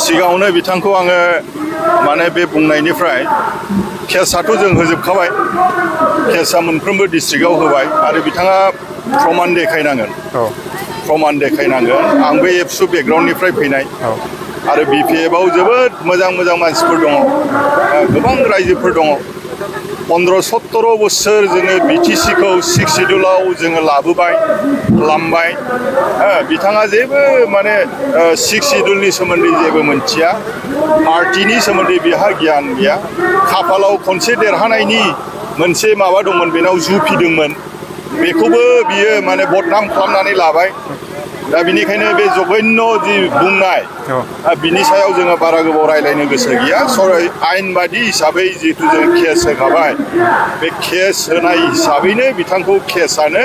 सिगाङावनो बिथांखौ आङो माने बे बुंनायनिफ्राय केसआथ' जों होजोबखाबाय केसआ मोनफ्रोमबो डिस्ट्रिक्टआव होबाय आरो बिथाङा प्रमान देखायनांगोन प्रमान देखायनांगोन आंबो एबसु बेकग्राउन्डनिफ्राय फैनाय आरो BPF आव जोबोद मोजां मोजां मानसिफोर दङ गोबां रायजोफोर दङ 15-17 बोसोर जोङो BTC खौ 6 शिड्युलाव जोङो लाबोबाय खालामबाय बिथाङा जेबो माने 6 शिड्युलनि सोमोन्दै जेबो मोनथिया पार्टिनि सोमोन्दै बिहा गियान गैया खाफालाव खनसे देरहानायनि मोनसे माबा दंमोन बेनाव जुफिदोंमोन बेखौबो बियो माने बदनाम खालामनानै लाबाय दा बिनिखायनो बे जघन्य जि बुंनाय बिनि सायाव जोङो बारा गोबाव रायलायनो गोसो गैया आयेन बादि हिसाबै जिहेतु जों केस होखाबाय बे केस होनाय हिसाबैनो बिथांखौ केसआनो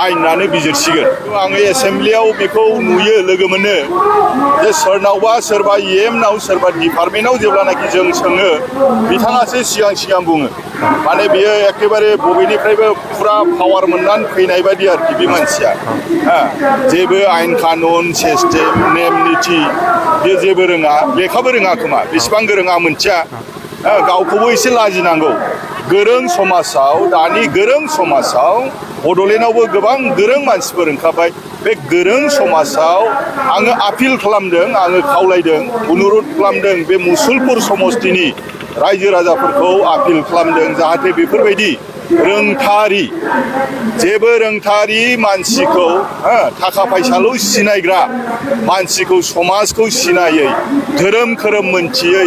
आयेनानो बिजिरसिगोन आङो एसेम्ब्लियाव बेखौ नुयो लोगो मोनो जे सोरनावबा सोरबा EM नाव सोरबा डिपार्टमेन्टआव जेब्लानाखि जों सोङो बिथाङासो सिगां बुङो माने बियो एखेबारे बबेनिफ्रायबो फुरा पावार मोननानै फैनाय बायदि आरोखि बे मानसिया जेबो आयेन कानुन सिस्टेम नेम निथि बे जेबो रोङा लेखाबो रोङा खोमा बेसेबां गोरोङा मोनथिया गावखौबो एसे लाजिनांगौ गोरों समाजाव दानि गोरों समाजाव बड'लेण्डआवबो गोबां गोरों मानसिफोर ओंखारबाय बे गोरों समाजाव आङो आपिल खालामदों आङो खावलायदों अनुरद खालामदों बे मुसलपुर समस्तिनि रायजो राजाफोरखौ आपिल खालामदों जाहाथे बेफोरबायदि रोंथारि जेबो रोंथारि मानसिखौ थाखा फैसाल' सिनायग्रा मानसिखौ समाजखौ सिनायै धोरोम खोरोम मोनथियै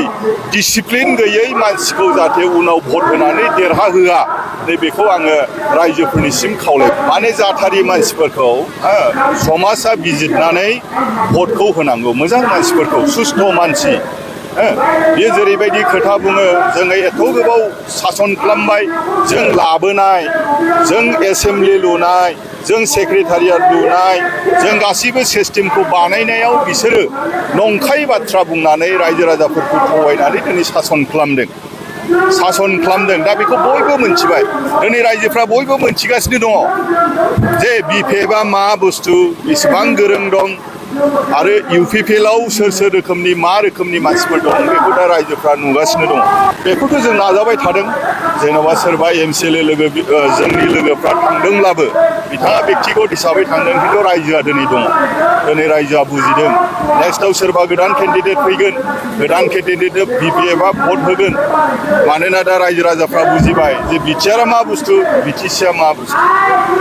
डिसिप्लिन गैयै मानसिखौ जाहाथे उनाव भट होनानै देरहाहोआ नैबेखौ आङो रायजोफोरनिसिम खावलाय माने जाथारि मानसिफोरखौ समाजा बिजिरनानै भटखौ होनांगौ मोजां मानसिफोरखौ सुस्थ' मानसि बेयो जेरैबायदि खोथा बुङो जोङो एथ' गोबाव सासन खालामबाय जों लाबोनाय जों एसेम्ब्लि लुनाय जों सेक्रेटारियेट लुनाय जों गासैबो सिस्टेमखौ बानायनायाव बिसोरो नंखाय बाथ्रा बुंनानै रायजो राजाफोरखौ थगायनानै दिनै सासन खालामदों दा बेखौ बयबो मोनथिबाय दिनै रायजोफ्रा बयबो मोनथिगासिनो दङ जे BPF आ मा बुस्थु बेसेबां गोरों दं आरो UPPL आव सोर रोखोमनि मा रोखोमनि मानसिफोर दं बेखौ दा रायजोफ्रा नुगासिनो दङ बेखौथ' जों नाजाबाय थादों जेन'बा सोरबा MCLA लोगो जोंनि लोगोफ्रा थांदोंब्लाबो बिथाङा बेक्तिगत हिसाबै थांदों खिन्थु रायजोआ दिनै दङ दिनै रायजोआ बुजिदों नेक्स्टआव सोरबा गोदान केन्डिडेट फैगोन गोदान केन्डिडेटनो BPF आ भट होगोन मानोना दा रायजो राजाफ्रा बुजिबाय जे BTR आ मा बुस्थु BTC आ मा बुस्थु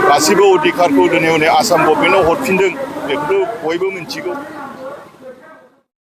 गासिबो अधिकारखौ दिनै आसाम गभर्नमेन्टआव हरफिनदों बेखौथ' बयबो मिथिगौ